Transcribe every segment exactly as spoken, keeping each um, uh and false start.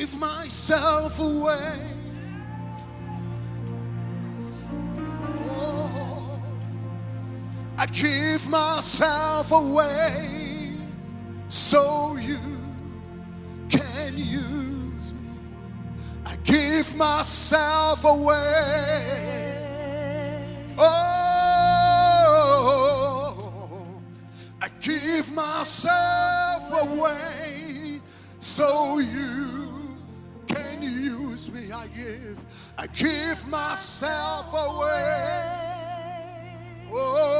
Give myself away. Oh, I give myself away so you can use me. I give myself away. Oh, I give myself away so you can use me. I give, I give myself away. Oh,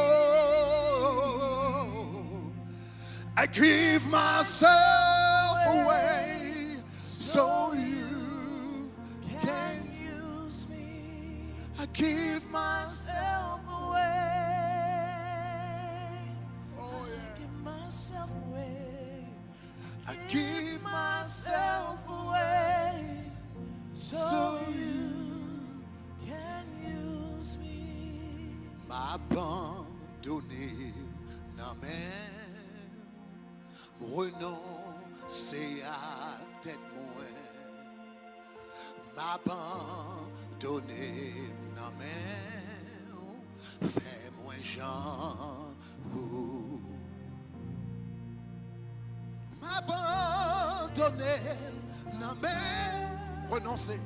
I give myself away so you can use me. I give myself away. Oh, yeah. I give myself away. I give myself away so you can use me. M abandone nan men w, m renonse ak tèt mwen. M abandone m nan men w, fè mwen jan ou. M abandone m nan men w, renonse,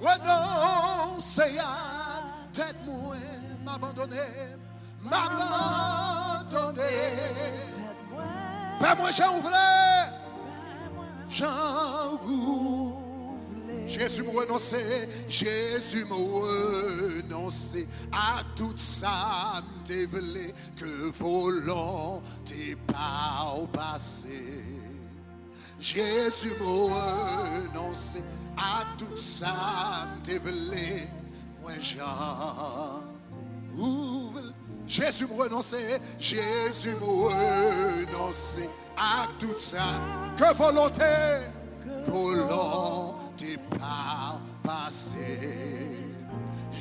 renonse ak tèt mwen. M abandone m, m abandone. Fè mwen jan ou vle. Jan ou vle. Jezi, m renonse. Jezi, m renonse ak tout sa m te vle. Ke volonte pa w pase. Jezi, m renonse ak tout sa m te vle. Mwen jan ou vle. Jezi, m renonse. Jezi, m renonse ak tout sa. Ke volonte, volonte pa w pase.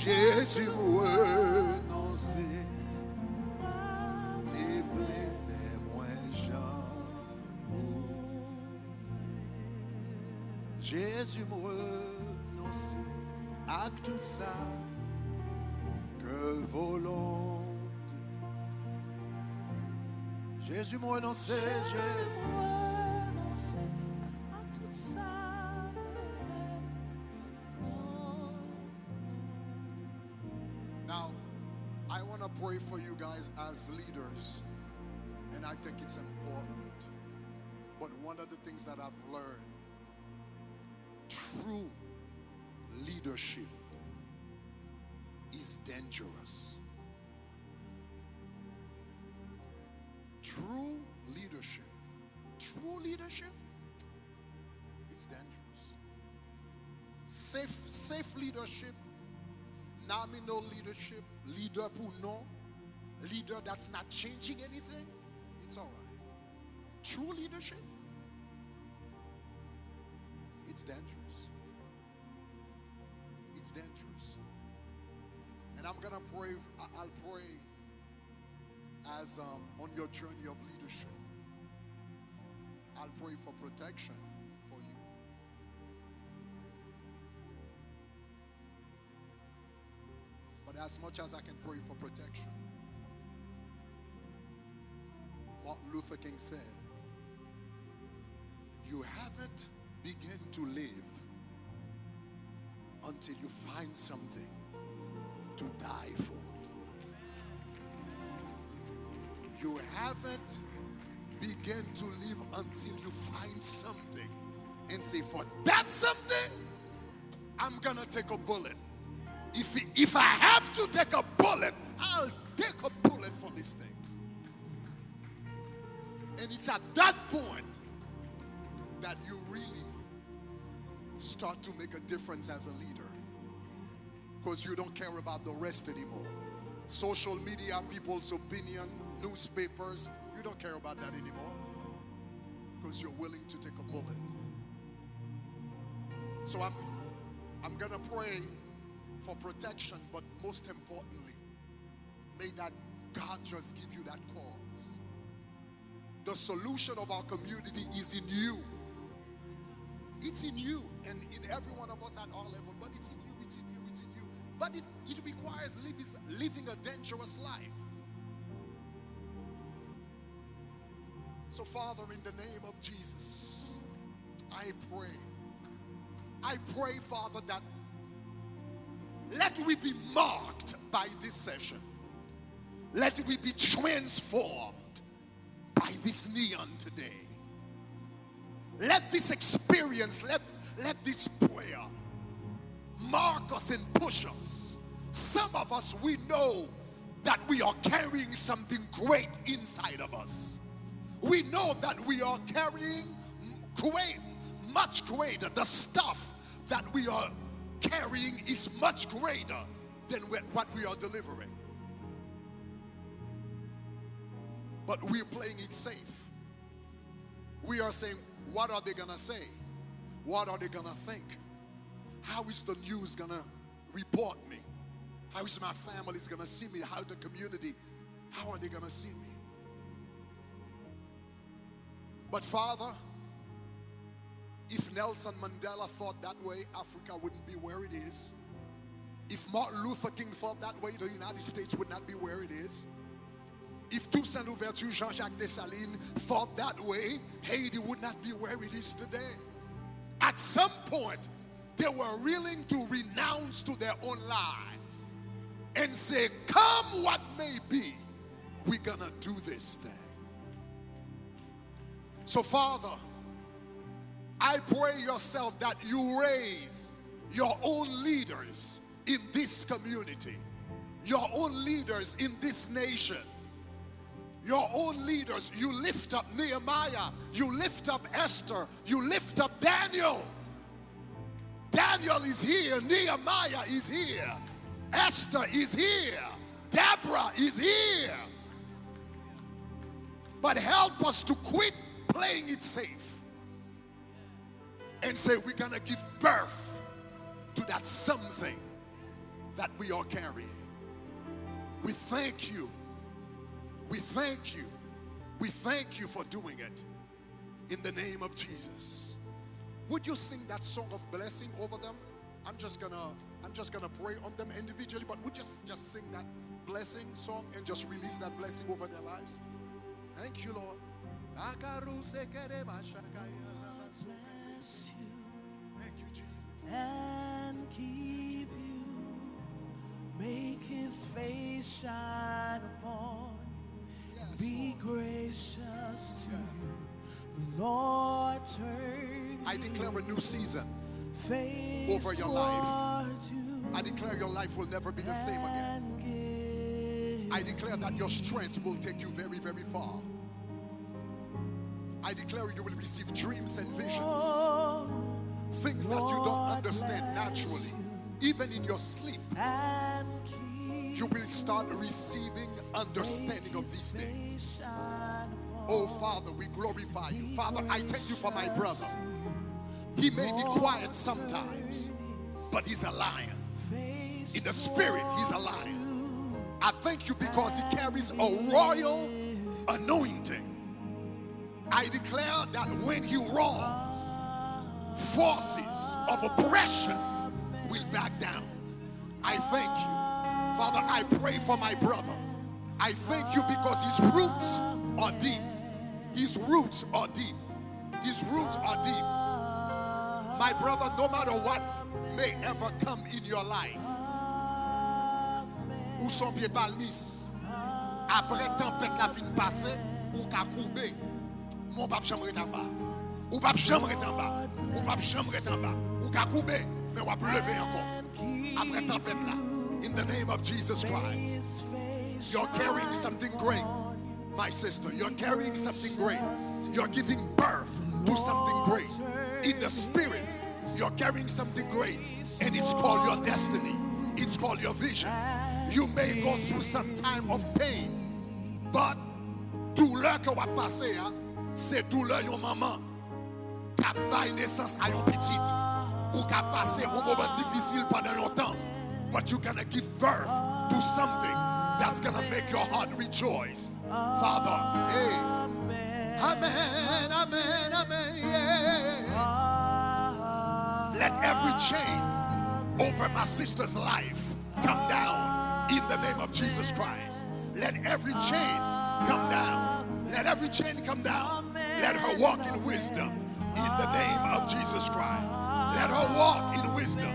Jezi, m renonse. Te vle fè mwen jan ou vle. Jezi, m renonse ak tout sa. Ke volonte. Jezi, m renonse, Jezi. Now, I want to pray for you guys as leaders, and I think it's important. But one of the things that I've learned, true leadership is dangerous. True leadership, true leadership is dangerous. Safe, safe leadership, nominal leadership, leader pou non, leader that's not changing anything, it's all right. True leadership, it's dangerous. It's dangerous. And I'm gonna pray, I- I'll pray as um, on your journey of leadership. I'll pray for protection for you. But as much as I can pray for protection, Martin Luther King said, you haven't begun to live until you find something to die for. You haven't begun to live until you find something and say, for that something, I'm gonna take a bullet. If, if I have to take a bullet, I'll take a bullet for this thing. And it's at that point that you really start to make a difference as a leader. Because you don't care about the rest anymore. Social media, people's opinion, newspapers, you don't care about that anymore. Because you're willing to take a bullet. So I'm, I'm gonna pray for protection, but most importantly, may that God just give you that cause. The solution of our community is in you. It's in you and in every one of us at our level, but it's in you, it's in you, it's in you. But it, it requires liv- living a dangerous life. So, Father, in the name of Jesus, I pray. I pray, Father, that let we be marked by this session. Let we be transformed by this neon today. Let this experience, let, let this prayer mark us and push us. Some of us, we know that we are carrying something great inside of us. We know that we are carrying great, much greater. The stuff that we are carrying is much greater than wh- what we are delivering. But we're playing it safe. We are saying, what are they gonna say? What are they gonna think? How is the news gonna report me? How is my family is gonna see me? How the community? How are they gonna see me? But Father, if Nelson Mandela thought that way, Africa wouldn't be where it is. If Martin Luther King thought that way, the United States would not be where it is. If Toussaint Louverture, Jean-Jacques Dessalines thought that way, Haiti would not be where it is today. At some point, they were willing to renounce to their own lives and say, come what may be, we're gonna do this thing. So, Father, I pray yourself that you raise your own leaders in this community, your own leaders in this nation, your own leaders. You lift up Nehemiah, you lift up Esther, you lift up Daniel. Daniel is here, Nehemiah is here, Esther is here, Deborah is here. But help us to quit playing it safe and say we're gonna give birth to that something that we are carrying. We thank you. We thank you. We thank you for doing it in the name of Jesus. Would you sing that song of blessing over them? I'm just gonna I'm just gonna pray on them individually, but we just just sing that blessing song and just release that blessing over their lives. Thank you, Lord. Bless you. Thank you, Jesus. And keep you. Make his face shine upon you. Yes, be Lord. Gracious to you. The Lord turn. I declare a new season over your life. I declare your life will never be the same again. I declare that your strength will take you very, very far. I declare you will receive dreams and visions, things that you don't understand naturally, even in your sleep. You will start receiving understanding of these things. Oh, Father, we glorify you. Father, I thank you for my brother. He may be quiet sometimes, but he's a lion. In the spirit, he's a lion. I thank you because he carries a royal anointing. I declare that when he roars, forces of oppression will back down. I thank you. Father, I pray for my brother. I thank you because his roots are deep. His roots are deep. His roots are deep. My brother, no matter what may ever come in your life, ou se yon pye palmis. Apre tanpèt la fin pase, ou ka koube, men w p ap janm ret anba. Ou p ap janm ret anba. Ou p ap janm ret anba. Ou ka koube, men w ap leve ankò. Apre tanpèt la, in the name of Jesus Christ, you're carrying something great, my sister. You're carrying something great. You're giving birth to something great. In the spirit, you're carrying something great. And it's called your destiny. It's called your vision. You may go through some time of pain, but doulè ke w ap pase a, se doulè yon manman k ap bay nesans a yon pitit. Ou ka pase yon moman difisil pandan yon tan, but you gonna give birth to something that's gonna make your heart rejoice. Father, hey. Amen, amen, amen, yeah. Let every chain over my sister's life come down in the name of Jesus Christ. Let every chain come down. Let every chain come down. Let her walk in wisdom in the name of Jesus Christ. Let her walk in wisdom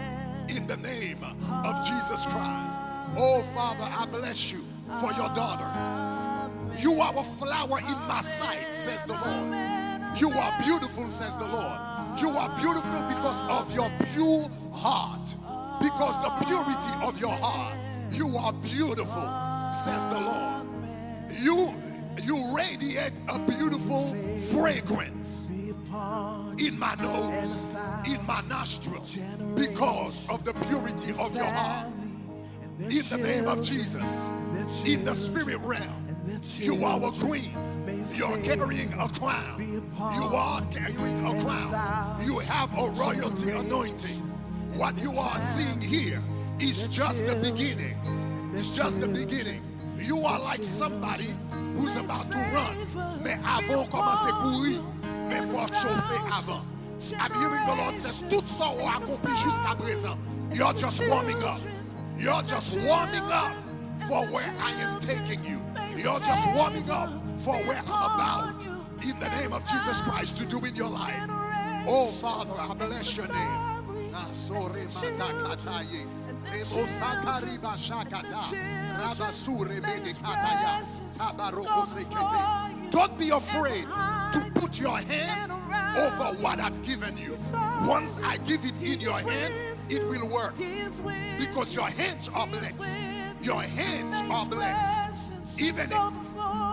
in the name of Jesus Christ. Oh, Father, I bless you for your daughter. You are a flower in my sight, says the Lord. You are beautiful, says the Lord. You are beautiful because of your pure heart. Because the purity of your heart, you are beautiful, says the Lord. You you radiate a beautiful fragrance in my nose, in my nostril, because of the purity of your heart. In the name of Jesus, in the spirit realm, you are a queen. You're carrying a crown. You are carrying a crown. You have a royalty anointing. What you are seeing here is just the beginning. It's just the beginning. You are like somebody who's about to run. Men avan w kòmanse kouri, men fò w chofe avan. I'm hearing the Lord say, tout sa w akonpli jiska prezan, you're just warming up. You're just warming up for where I am taking you. You're just warming up for where I'm about, in the name of Jesus Christ, to do in your life. Oh, Father, I bless your name. Nasore matakataye. Rebosakariba shakata. Rabasure bedekataya. Tabarokosekete. Don't be afraid to put your hand over what I've given you. Once I give it in your hand, it will work. Because your hands are blessed. Your hands are blessed. Even,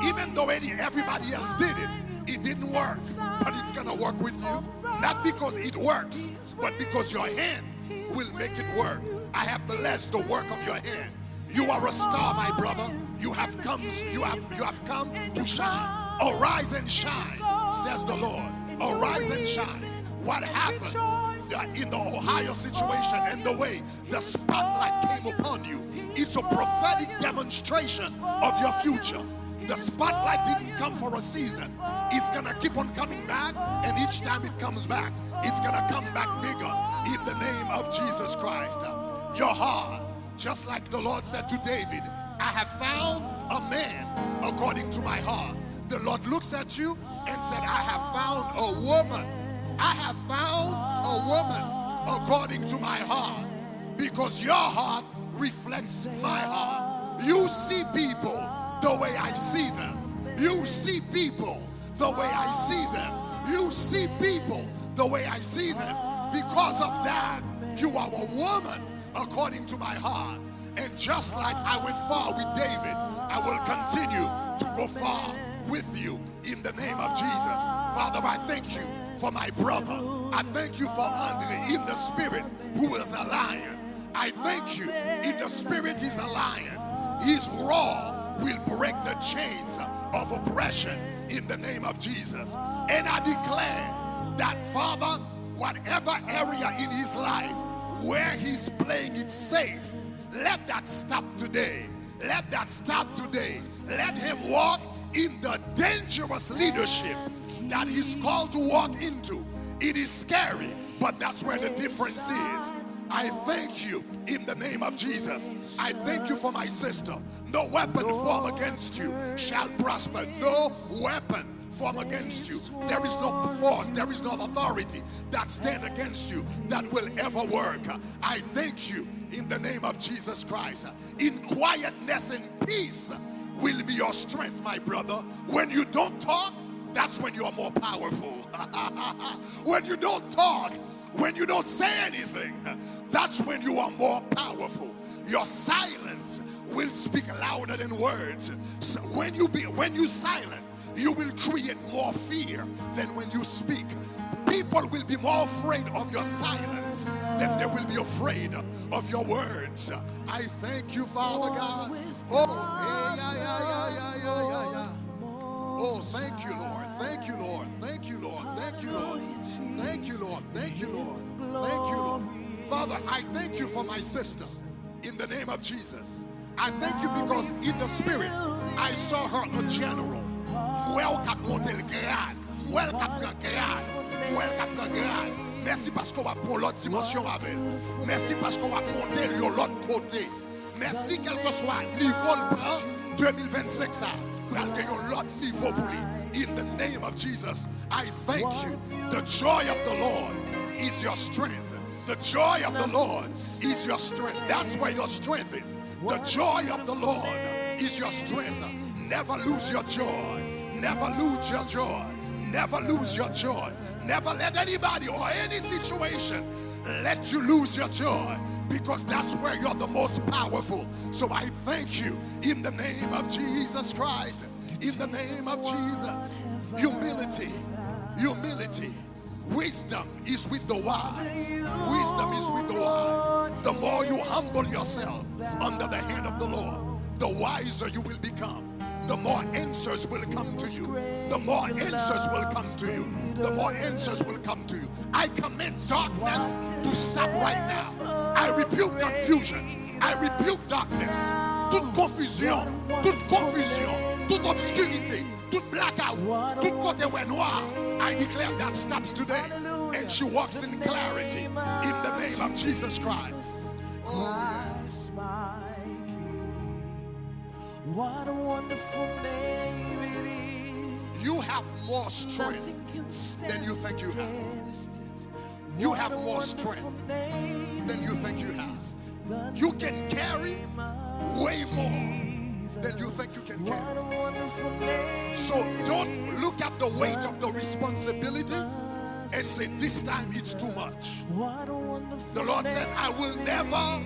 even though any, everybody else did it, it didn't work. But it's gonna work with you. Not because it works, but because your hand will make it work. I have blessed the work of your hand. You are a star, my brother. You have come, you have, you have come to shine. Arise and shine, says the Lord. Arise and shine. What happened, uh, in the Ohio situation and the way the spotlight came upon you, it's a prophetic demonstration of your future. The spotlight didn't come for a season. It's gonna keep on coming back, and each time it comes back, it's gonna come back bigger in the name of Jesus Christ. Your heart, just like the Lord said to David, I have found a man according to my heart. The Lord looks at you and said, I have found a woman. I have found a woman according to my heart, because your heart reflects my heart. You see people the way I see them. You see people the way I see them. You see people the way I see them. Because of that, you are a woman according to my heart. And just like I went far with David, I will continue to go far with you in the name of Jesus. Father, I thank you for my brother. I thank you for Andre in the spirit, who is a lion. I thank you in the spirit, he's a lion. His roar will break the chains of oppression in the name of Jesus. And I declare that, Father, whatever area in his life where he's playing it safe, let that stop today. Let that stop today. Let him walk in the dangerous leadership that he's called to walk into. It is scary, but that's where the difference is. I thank you in the name of Jesus. I thank you for my sister. No weapon formed against you shall prosper. No weapon formed against you. There is no force, there is no authority that stand against you that will ever work. I thank you in the name of Jesus Christ. In quietness and peace will be your strength, my brother. When you don't talk, that's when you are more powerful. When you don't talk, when you don't say anything, that's when you are more powerful. Your silence will speak louder than words. So when you be, when you silent, you will create more fear than when you speak. People will be more afraid of your silence than they will be afraid of your words. I thank you, Father God. Oh, yeah, yeah, yeah, yeah, yeah, yeah, yeah, yeah. Oh, thank you, Lord. Thank you, Lord. Thank you, Lord. Thank you, Lord. Thank you, Lord. Thank you, Lord. Thank you, Lord. Father, I thank you for my sister. In the name of Jesus. I thank you because in the spirit, I saw her a general. Mwen wè w k ap monte l grad. Mwen wè l k ap pran grad. Mwen wè l k ap pran grad. Mèsi paske w ap pran yon lòt dimansyon avè l. Mèsi paske w ap monte l yon lòt kote. Mèsi kèlkeswa nivo l pran, de mil vennsenk sa pral gen yon lòt nivo pou li. In the name of Jesus, I thank you. The joy of the Lord is your strength. The joy of the Lord is your strength. That's where your strength is. The joy of the Lord is your strength. Never lose your joy. Never lose your joy. Never lose your joy. Never let anybody or any situation let you lose your joy, because that's where you're the most powerful. So I thank you in the name of Jesus Christ. In the name of Jesus. Humility. Humility. Wisdom is with the wise. Wisdom is with the wise. The more you humble yourself under the hand of the Lord, the wiser you will become. The more answers will come to you. The more answers will come to you. The more answers will come to you. I command darkness to stop right now. I rebuke confusion. I rebuke darkness. Tout konfizyon, tout konfizyon, tout obskirite, tout blakawout, tout kote w wè nwa, I declare that stops today. And she walks in clarity in the name of Jesus Christ. Oh, yes. What a wonderful name it is. You have more strength than you think you have. You have more strength than you think you have. You can carry way more than you think you can carry. So don't look at the weight of the responsibility and say, "This time it's too much." The Lord says, "I will never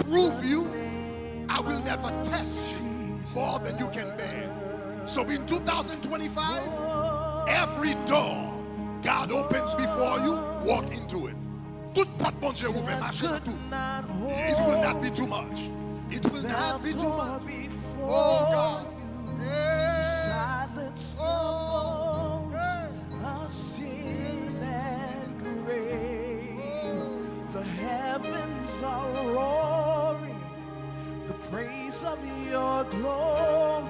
prove you. I will never test you more than you can bear." So in two thousand twenty-five, every door God opens before you, walk into it. Tout pòt Bondye ouvè, mache nan tout. It will not be too much. It will not be too much. Oh God. Hey. Silence the storms. I'll sing that great. The heavens are roaring. The praise of your glory,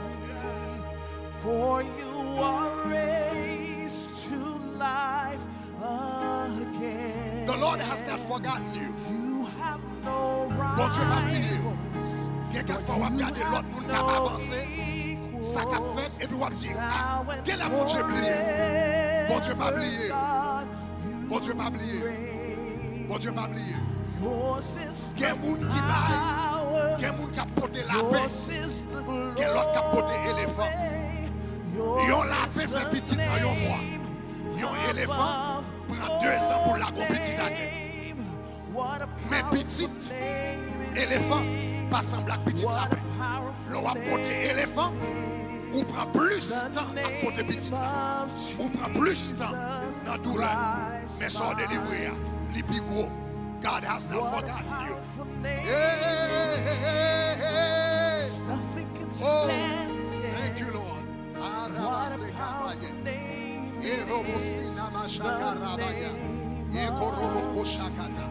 for you are raised to life again. The Lord has not forgotten you. You have no rivals. Bondye pa bliye w. Gen kèk fwa w ap gade lòt moun k ap avanse, sa k ap fèt, epi w ap di, "Ah, genlè Bondye bliye m." Bondye pa bliye w. Bondye pa bliye. Bondye pa bliye. Gen moun ki bay, gen moun k ap pote lapen, gen lòt k ap pote elefan. Yon lapen fè pitit nan yon mwa. Yon elefan pran dezan pou l lage yon pitit atè. Men pitit elefan pa sanble ak pitit lapen. Lè w ap pote elefan, ou pran plis tan ap pote pitit la. Ou pran plis tan nan doulè. Men sa w delivre a, li pi gwo. God has not forgotten you. Hey, hey, hey, hey. Oh, thank you, Lord. Arabasekabaye. Erobosinamashakarabaya. Ekorobokoshakata.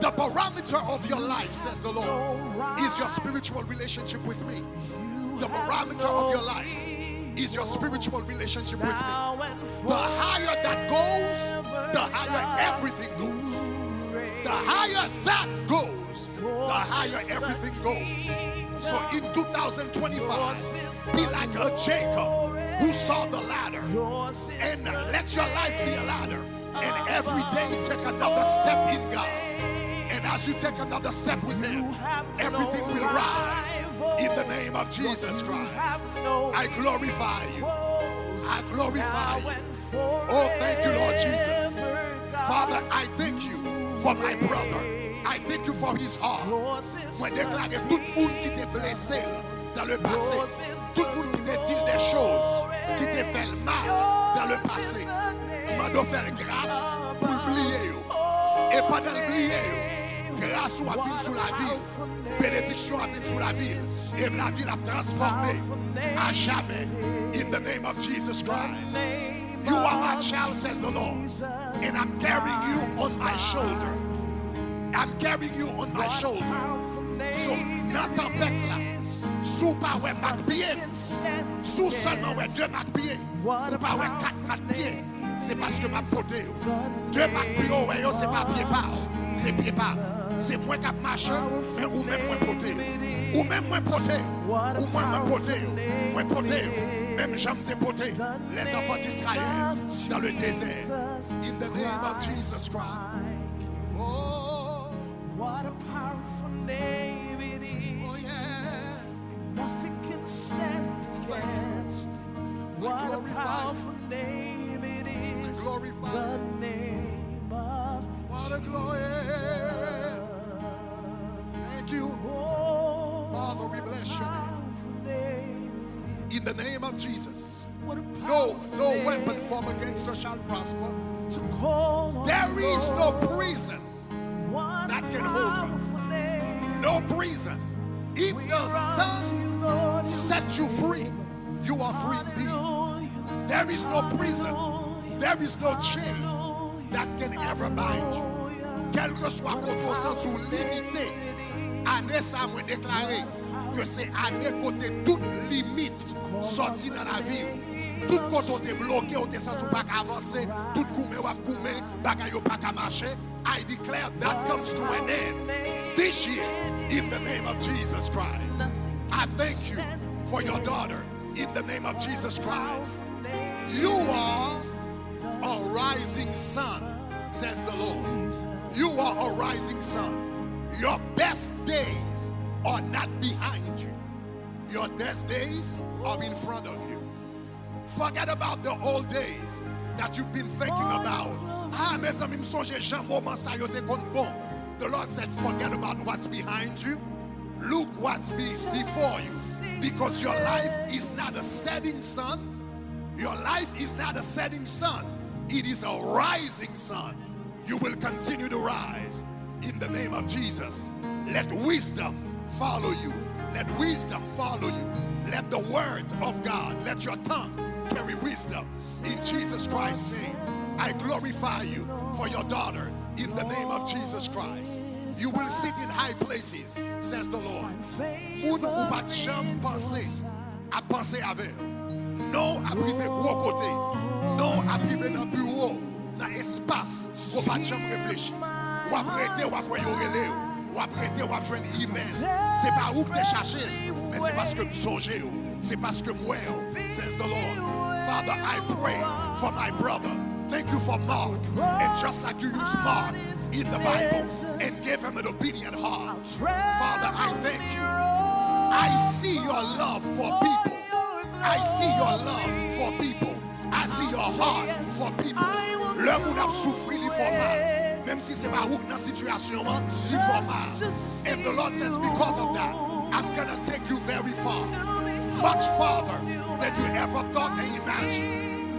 The barometer of your life, says the Lord, is your spiritual relationship with me. The barometer of your life is your spiritual relationship with me. The higher that goes, the higher everything goes. The higher that goes, the higher everything goes. So in two thousand twenty-five, be like a Jacob who saw the ladder, and let your life be a ladder. And every day take another step in God. And as you take another step with Him, everything will rise in the name of Jesus Christ. I glorify you. I glorify you. Oh, thank you, Lord Jesus. Father, I thank you for my brother. I thank you for his heart. Mwen deklare tout moun ki te blese l dans le passé, tout moun ki te di l de choz ki te fè l mal dans le passé, mande w fè l gras pou l bliye yo. E pandan l bliye yo, gras ou ap vin sou lavi l, benediksyon ap vin sou lavi l, e lavi l ap transfòme a jamè. In the name of Jesus Christ. You are my child, says the Lord, and I'm carrying you on my shoulder. I'm carrying you on my shoulder. So, nan tanpèt la, si w pa wè mak pye m, si w sèlman wè de mak pye, ou pa wè kat mak pye, Se paske m ap pote yo. De mak pi wo w wè yo, se pa pye pa w. Se pye pa m. Se mwen k ap mache, men ou menm mwen pote yo. Ou menm mwen pote yo. Ou mwen mwen pote yo. Mwen pote yo. Menm jan m te pote les enfants d'Israël dans le désert. In the name of Jesus Christ. Oh, what a powerful name it is. Oh, yeah. Nothing can stand against. What a powerful name it is. The name of Jesus. What a glory. Thank you. Father, we bless your name. In the name of Jesus. No, no weapon formed against us shall prosper. There is no prison that can hold you. No prison. If the Son set you free, you are free indeed. There is no prison. There is no chain that can ever bind you. Kèlkeswa kote w santi w limite, ane sa a mwen deklare ke se ane kote tout limit sòti nan lavi w. Tout kote w te bloke, w te santi w pa ka avanse, tout goumen w ap goumen, bagay yo pa ka mache. I declare that comes to an end this year in the name of Jesus Christ. I thank you for your daughter in the name of Jesus Christ. You are a rising sun, says the Lord. You are a rising sun. Your best days are not behind you. Your best days are in front of you. Forget about the old days that you've been thinking about. Ah, mezanmi, m sonje jan moman sa yo te konn bon. The Lord said, forget about what's behind you. Look what's be before you. Because your life is not a setting sun. Your life is not a setting sun. It is a rising sun. You will continue to rise in the name of Jesus. Let wisdom follow you. Let wisdom follow you. Let the words of God, let your tongue carry wisdom. In Jesus Christ's name, I glorify you for your daughter in the name of Jesus Christ. You will sit in high places, says the Lord. Moun ou pa t janm panse ap panse avè w. Non w ap rive gwo kote. Non w ap rive nan biwo, nan espas ke w pa t janm reflechi. W ap rete, w ap wè yo rele w. W ap rete, w ap jwenn email. Se pa ou k te chache l, men se paske m sonje w. Se paske m wè w, says the Lord. Father, I pray for my brother. Thank you for Mark. And just like you use Mark in the Bible and gave him an obedient heart. Father, I thank you. I see your love for people. I see your love for people. I see your heart for people. Lè moun ap soufri, li fè w mal. Menm si se pa ou k nan sitiyasyon an, li fè w mal. And the Lord says, because of that, I'm gonna take you very far. Much farther than you ever thought and imagined.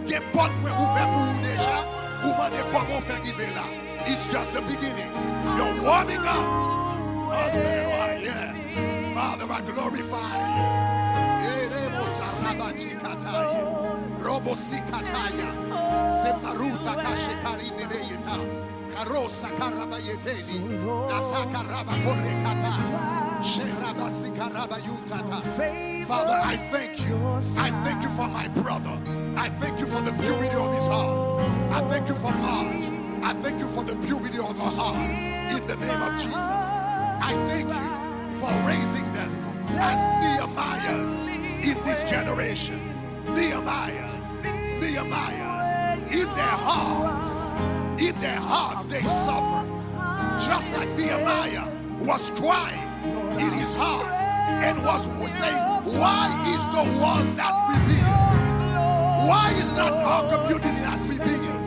Gen pòt mwen ouvè pou ou deja, ou mande kòman w fè rive la. It's just the beginning. You're warming up. Husband and wife, yes. Father, I glorify you. Erebo sarabachikataya. Robo sikataya. Semaruta kashekari nebeyeta. Karosa karabayeteni. Nasa karaba korekata. Sheraba sikaraba yutata. Father, I thank you. I thank you for my brother. I thank you for the purity of his heart. I thank you for Marge. I thank you for the purity of her heart. In the name of Jesus, I thank you for raising them as Nehemiahs in this generation. Nehemiahs, Nehemiahs, in their hearts, in their hearts they suffer. Just like Nehemiah was crying in his heart and was saying, why is the wall not rebuilt? Why is not our community not rebuilt?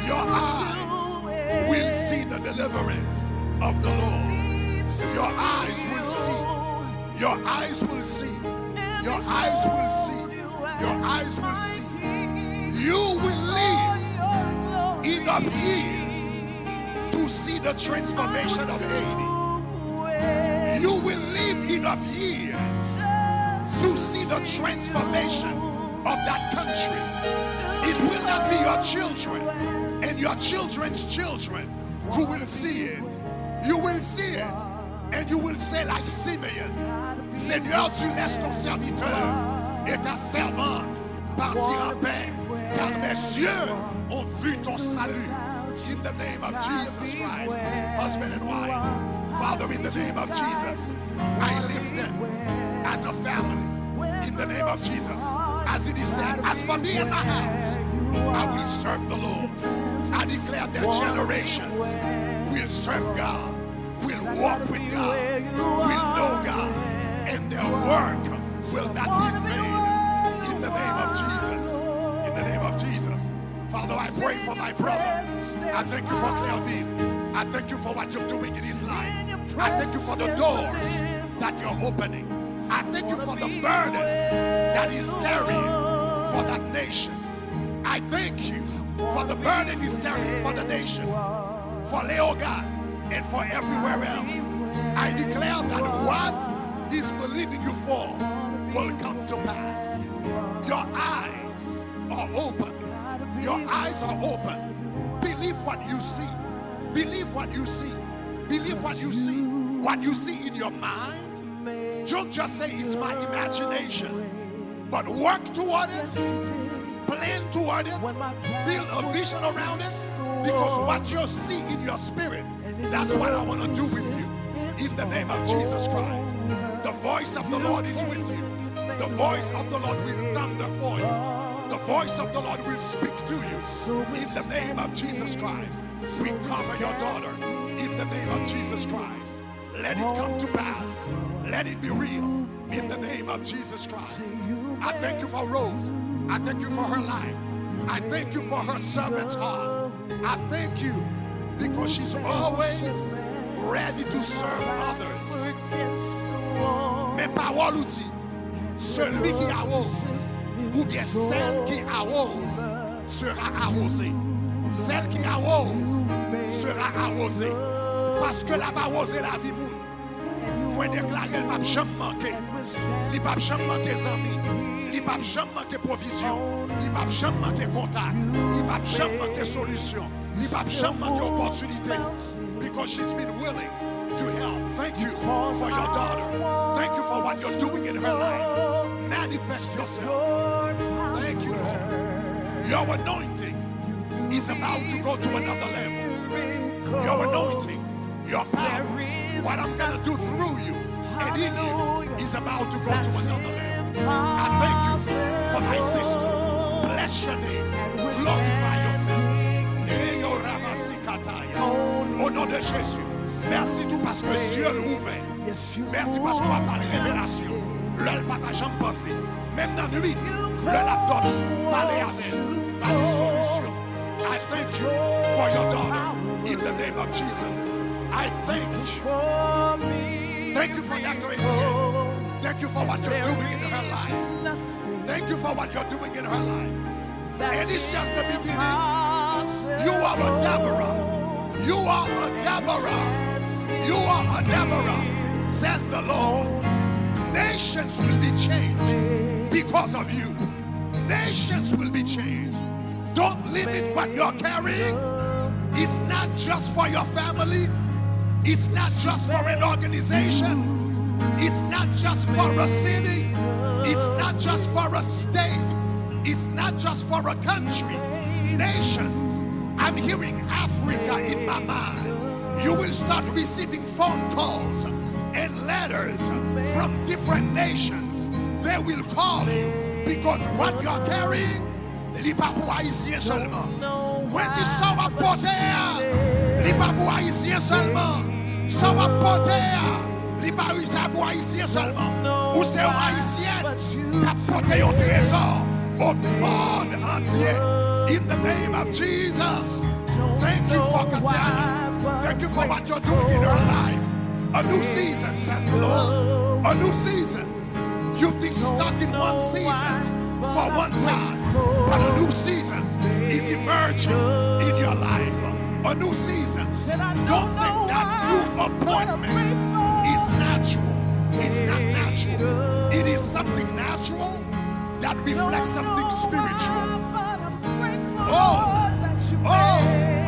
Your eyes will see the deliverance of the Lord. Your eyes will see. Your eyes will see. Your eyes will see. Your eyes will see. You will live enough years to see the transformation of Haiti. You will live enough years to see the transformation of that country. It will not be your children and your children's children who will see it. You will see it. And you will say like Simeon, Seigneur, tu laisses ton serviteur et ta servante partir en paix Car mes yeux ont vu ton salut. In the name of Jesus Christ, husband and wife. Father, in the name of Jesus, I lift them as a family. In the name of Jesus, as it is said, as for me and my house, I will serve the Lord. I declare that generations will serve God, will walk with God, will know God, and their work will not be in vain. In the name of Jesus. In the name of Jesus. Father, I pray for my brother. I thank you for Clerville. I thank you for what you're doing in his life. I thank you for the doors that you're opening. I thank you for the burden that he's carrying for that nation. I thank you for the burden he's carrying for the nation, for Leogane, and for everywhere else. I declare that what he's believing you for will come to pass. Your eyes are open. Your eyes are open. Believe what you see. Believe what you see. Believe what you see. What you see in your mind, don't just say, "It's my imagination." But work toward it, plan toward it, build a vision around it, because what you see in your spirit, that's what I want to do with you. In the name of Jesus Christ, the voice of the Lord is with you. The voice of the Lord will thunder for you. The voice of the Lord will speak to you. In the name of Jesus Christ, we cover your daughter. In the name of Jesus Christ, let it come to pass. Let it be real. In the name of Jesus Christ. I thank you for Rose. I thank you for her life. I thank you for her servant's heart. I thank you because she's always ready to serve others. Men pawòl ou di, celui qui arrose, oubyen celle qui arrose, sera arrosée. Celle qui arrose sera arrosée. Paske l ap awoze lavi moun. Mwen deklare l p ap janm manke. Li p ap janm manke zanmi. Li p ap janm manke pwovizyon. Li p ap janm manke kontak. Li p ap janm manke solisyon. Li p ap janm manke opòtinite. Because she's been willing to help. Thank you for your daughter. Thank you for what you're doing in her life. Manifest yourself. Thank you, Lord. Your anointing is about to go to another level. Your anointing, your power, what I'm gonna do through you and in you is about to go to another level. I thank you for my sister. Bless your name. Glorify yourself. Eyo Ramasikataya. Au nom de Jésus. Mèsi tou paske zye l ouvè. Mèsi paske w ap ba l revelasyon lè l pa ta janm panse. Menm nan nuit, lè l ap dòmi, pale avè l, ba li solisyon. I thank you for your daughter in the name of Jesus. I thank you. Thank you for Doctor Etienne. Thank you for what you're doing in her life. Thank you for what you're doing in her life. And it's just the beginning. You are a Deborah. You are a Deborah. You are a Deborah, says the Lord. Nations will be changed because of you. Nations will be changed. Don't limit what you're carrying. It's not just for your family. It's not just for an organization. It's not just for a city. It's not just for a state. It's not just for a country. Nations. I'm hearing Africa in my mind. You will start receiving phone calls and letters from different nations. They will call you because what you're carrying, li pa pou Ayisyen sèlman. Mwen di sa w ap pote a, li pa pou Ayisyen sèlman. Sa w ap pote a, li pa sa pou Ayisyen sèlman. Ou se yon Ayisyèn k ap pote yon trezò au monde entier. In the name of Jesus. Thank you for Katiana. Thank you for what you're doing in her life. A new season, says the Lord. A new season. You've been stuck in one season for one time, but a new season is emerging in your life. A new season. Don't think that new appointment is natural. It's not natural. It is something natural that reflects something spiritual. Oh, oh,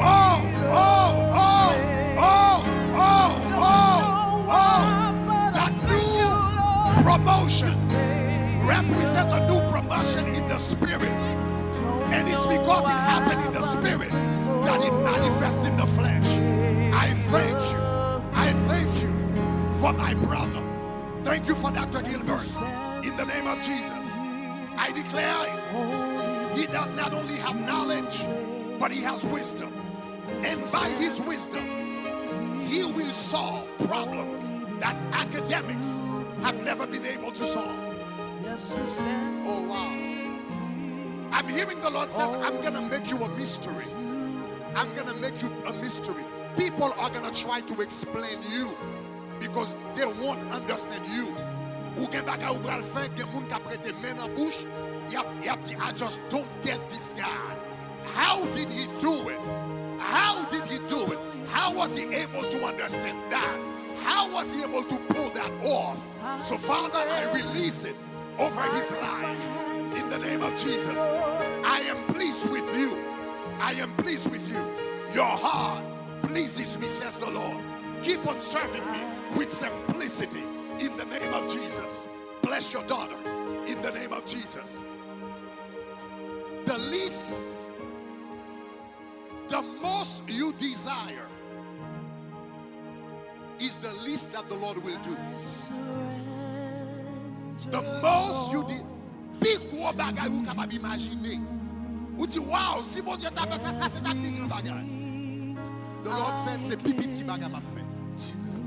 oh, oh, oh, oh, oh, oh, oh. That new promotion represents a new promotion in the spirit. And it's My brother, thank you for Doctor Gilbert. In the name of Jesus, I declare he does not only have knowledge, but he has wisdom. And by his wisdom, he will solve problems that academics have never been able to solve. Oh, wow. I'm hearing the Lord says, "I'm gonna make you a mystery. I'm gonna make you a mystery." People are gonna try to explain you because they won't understand you. Ou gen bagay ou pral fè, gen moun k ap rete men nan bouch, y ap, y ap di, "I just don't get this guy. How did he do it? How did he do it? How was he able to understand that? How was he able to pull that off?" So, Father, I release it over his life. In the name of Jesus, I am pleased with you. I am pleased with you. Your heart pleases me, says the Lord. Keep on serving me with simplicity in the name of Jesus. Bless your daughter in the name of Jesus. The least, the most you desire is the least that the Lord will do. The most you de-, pi gwo bagay ou kapab imajine. Ou di, "Wow, si Bondye ta fè sa, sa se ta pi gran bagay." The Lord said, "Se pi piti bagay m ap fè."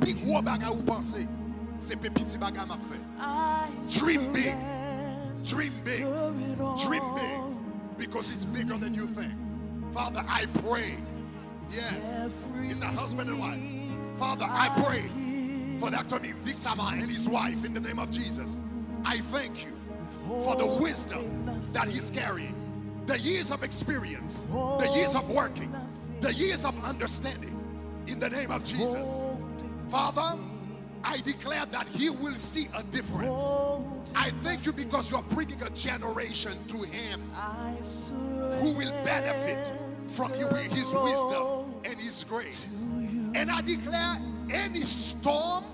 Pi gwo bagay ou panse, se pi piti bagay m ap fè. Dream big. Dream big. Dream big. Because it's bigger than you think. Father, I pray. Yes. It's a husband and wife. Father, I pray for Doctor Mi-, Vixama and his wife in the name of Jesus. I thank you for the wisdom that he's carrying, the years of experience, the years of working, the years of understanding in the name of Jesus. Father, I declare that he will see a difference. I thank you because you're bringing a generation to him who will benefit from you, his wisdom and his grace. And I declare any storm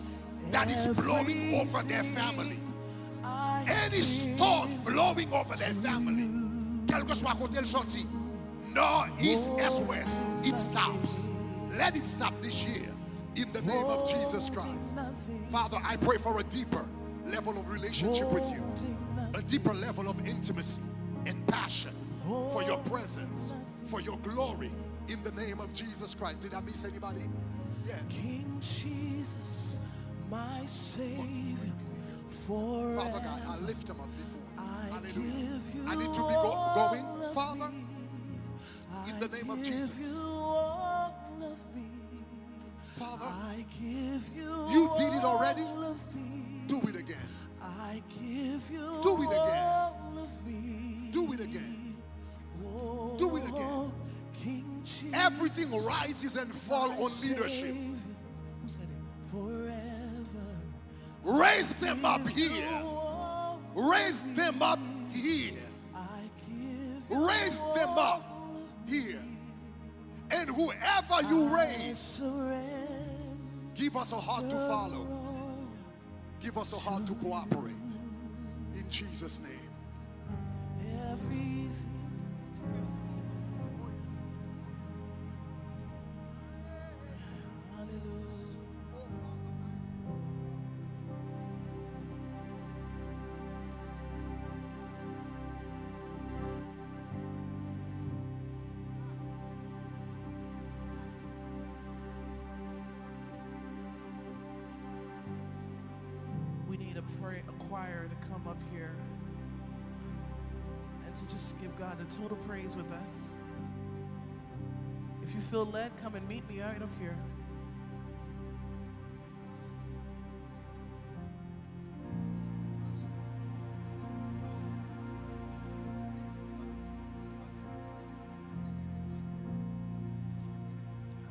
that is blowing over their family, any storm blowing over their family, kèlkeswa kote l soti, nò, east, west, it stops. Let it stop this year. In the name of Jesus Christ. Father, I pray for a deeper level of relationship with you, a deeper level of intimacy and passion for your presence, for your glory. In the name of Jesus Christ. Did I miss anybody? Yes. King Jesus, my Savior, Father God, I lift them up before you. Hallelujah. I need to be go-, going, Father, in the name of Jesus. Father, you did it already. Do it again. Do it again. Do it again. Do it again. Everything rises and falls on leadership. Raise them up here. Raise them up here. Raise them up here. And whoever you raise, give us a heart to follow. Give us a heart to cooperate. In Jesus' name. We need a prayer, a choir to come up here and to just give God a total praise with us. If you feel led, come and meet me right up here.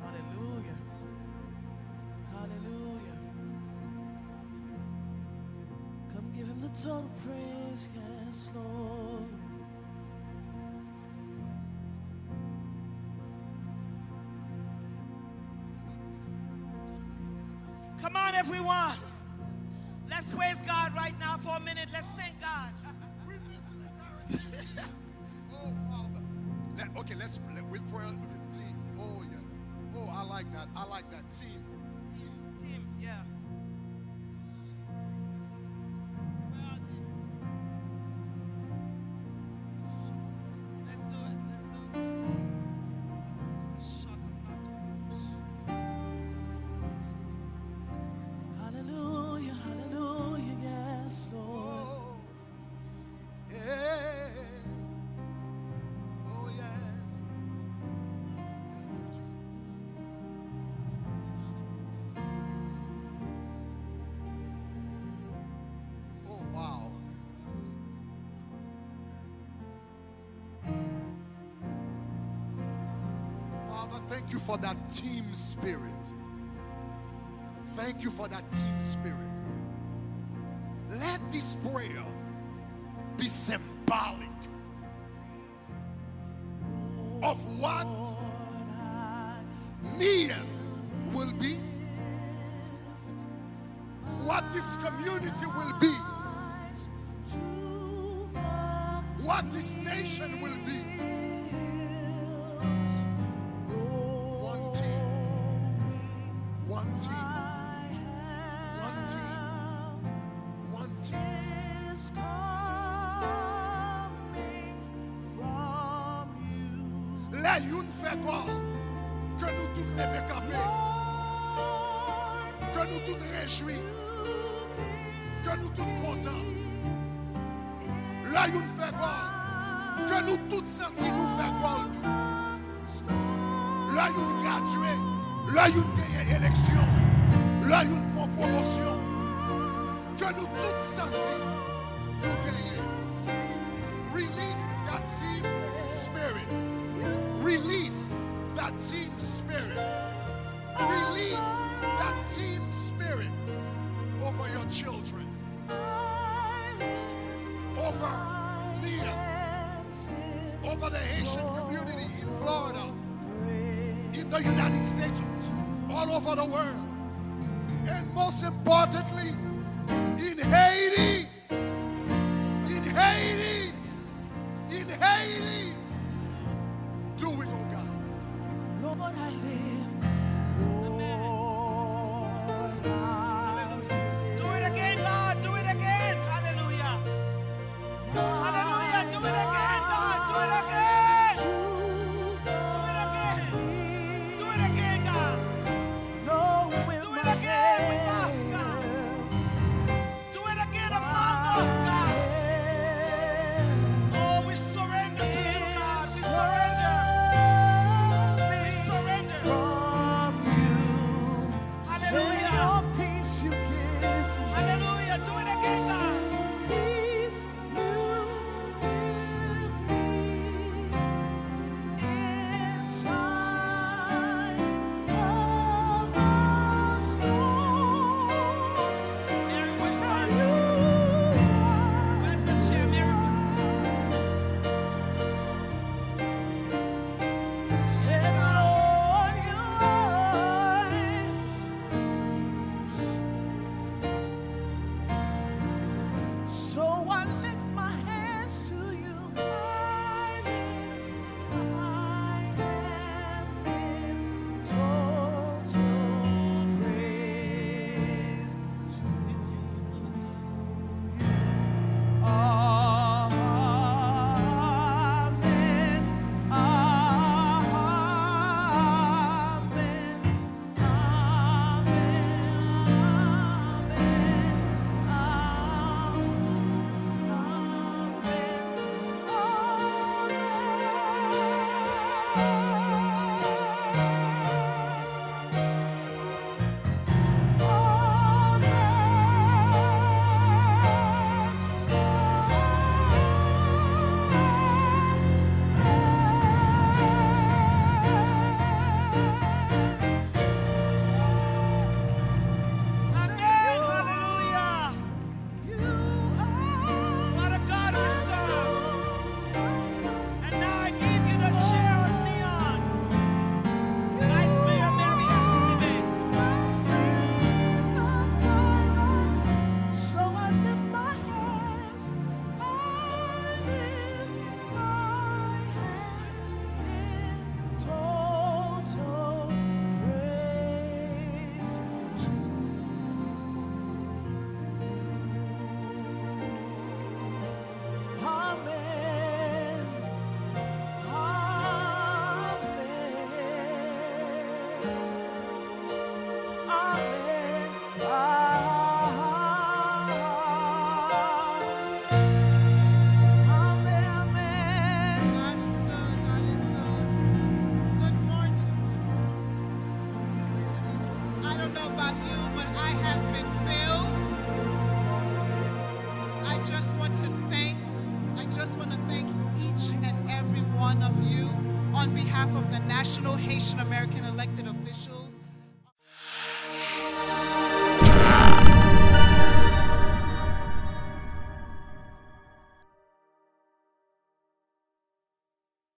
Hallelujah. Hallelujah. Come give him the total praise, yes, Lord. Come on, everyone. Let's praise God right now for a minute. Let's thank God. Oh, Father. Let, okay, let's, let, we'll pray with the team. Oh, yeah. Oh, I like that. I like that. Team. Team. Team, yeah. Thank you for that team spirit. Thank you for that team spirit. Let this prayer be symbolic of what Neon will be, what this community will be, what this nation will be. One team, one team, one team, one team. Lè youn fè gòl, ke nou tout leve kanpe, ke nou tout rejwi, ke nou tout kontan. Lè youn fè gòl, ke nou tout santi nou fè gòl tou. Lè youn gradye, lè youn genyen eleksyon, lè youn pran pwomosyon, ke nou tout santi nou genyen. Release that team spirit. Release that team spirit. Release that team spirit over your children, over me, over the Haitian community in Florida, in the United States, all over the world, and most importantly, in Haiti. In Haiti, in Haiti, do it, oh God. Lord, I live. Lord, I Hallelujah. Do it again, God. Do it again. Hallelujah. Hallelujah. Do it again, God. Do it again. Do it again. Do it again, God. Do it again with us, God. Do it again among us, God. Oh, we surrender to you, God. We surrender. We surrender. Hallelujah. Hallelujah. Do it again, God. Mary Woodson. Where's the chair, Mary Woodson? So I lift my hands to you. I lift my hands in total praise to you. Amen. Amen. Amen. Hallelujah. What a God we serve. And now I give you the chair of Neon. Vice Mayor Mary Estime. So I lift my hands. I lift my hands in total praise to you. Amen. Amen. Amen. Ah, amen, amen. God is good. God is good. Good morning. I don't know about you, but I have been filled. I just want to thank, I just want to thank each and every one of you On behalf of the National Haitian American Elected Officials,